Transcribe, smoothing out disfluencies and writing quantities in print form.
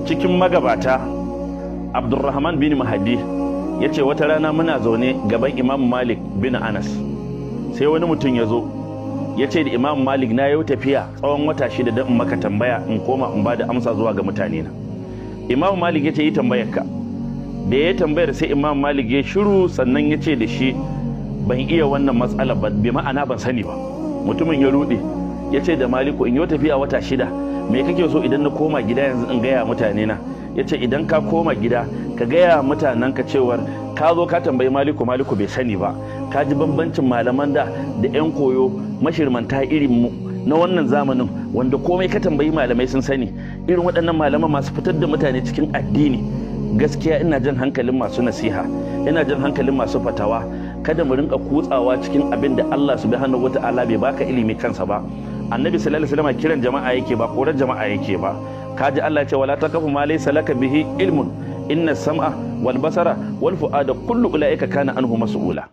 Cikin magabata, Abdurrahman bin Mahdi ya ce wata rana muna zaune gaban Imam Malik bin Anas, sai wani mutum ya zo ya ce da Imam Malik, na yau tafiya tsawon wata 6 don in maka tambaya in koma in ba da amsa zuwa ga mutane na. Imam Malik ya ce yi tambayar ka. Da ya tambayar sai Imam Malik ya shiru, sannan ya ce da shi ban iya wannan matsala ba, bi ma'ana ban sani ba. Mutumin ya rude ya ce da Maliku, in yau tafiya wata 6 me kake so idan na koma gida yanzu in gaya mutane na? Ya ce idan ka koma gida ka gaya mutanen ka cewar ka zo ka tambayi Maliku, Maliku bai sani ba. Ka ji bambancin malaman da da 'yan koyo mashirmanta irin mu na wannan zamanin, wanda komai ka tambayi malamai sun sani. Irin waɗannan malaman masu fitar da mutane cikin addini. Gaskiya ina jan hankalin masu nasiha, ina jan hankalin masu fatawa, kada mu rinka kutsawa cikin abin da Allah subhanahu wata'ala bai baka ilimi kansa ba. Annabi sallallahu alaihi wasallam kiran jama'a yake ba, korar jama'a yake ba. Kaji Allah ya ce wala taqafu ma laysa laka bihi ilmun inna sam'a wal basara wal fu'ada kullu ulaika kana anhu mas'ula.